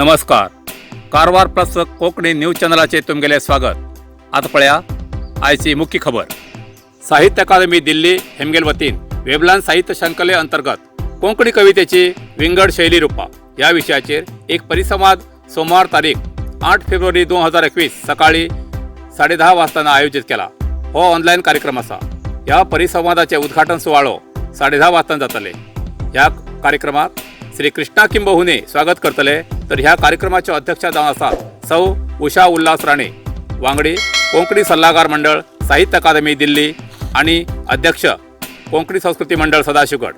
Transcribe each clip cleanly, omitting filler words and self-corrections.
नमस्कार, Karwar plus Konkani news चॅनलाचेर तुमगेलें स्वागत. आतां पळया आयची मुख्य खबर. साहित्य अकादमी दिल्ली हेमगेल वतीन वेबलान साहित्य शंकले अंतर्गत कोंकणी कवितेची विंगड शैली रुपा ह्या विशयाचेर एक परिसंवाद सोमवार तारीख 8 फेब्रुवारी 2021 सकाळी 10:30 वाजताना आयोजित केला. हो ऑनलायन कार्यक्रम आसा. ह्या परिसंवादाचे उद्घाटन सुवाळो 10:30 वाजता जातले. ह्या कार्यक्रमात श्री कृष्णा किंबहुने स्वागत करतले, तर ह्या कार्यक्रमाचे अध्यक्ष जावन आसात सौ उषा उल्हास राणे, वांगडी, कोंकणी सल्लागार मंडळ, साहित्य अकादमी दिल्ली आणि अध्यक्ष, कोंकणी संस्कृती मंडळ, सदाशिवगड.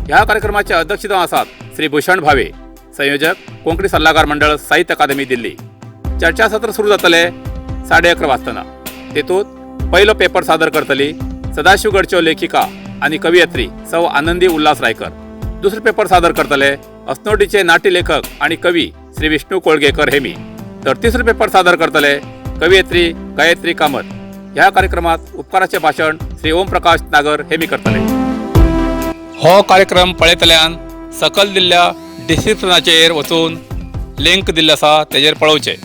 ह्या कार्यक्रमाचे अध्यक्ष जावन आसात श्री भूषण भावे, संयोजक, कोंकणी सल्लागार मंडळ, साहित्य अकादमी दिल्ली. चर्चासत्र सुरू जातले 11:30 वाजताना. तेतूत पहिलो पेपर सादर करतली सदाशिवगडच्यो लेखिका आणि कवियत्री सौ आनंदी उल्हास रायकर. दुसरो पेपर सादर करतले अस्नोडीचे नाट्य लेखक आणि कवी श्री विष्णू कोळगेकर हेमी, तर तिसरो पेपर सादर करतले कवयित्री गायत्री कामत. ह्या कार्यक्रमात उपकाराचे भाषण श्री ओम प्रकाश नागर हेमी करतले. हो कार्यक्रम पळयतल्यान सकल दिल्ल्या डिस्क्रिप्शनाचेर वचून लिंक दिल्ली आसा, तेजेर पळोवचें.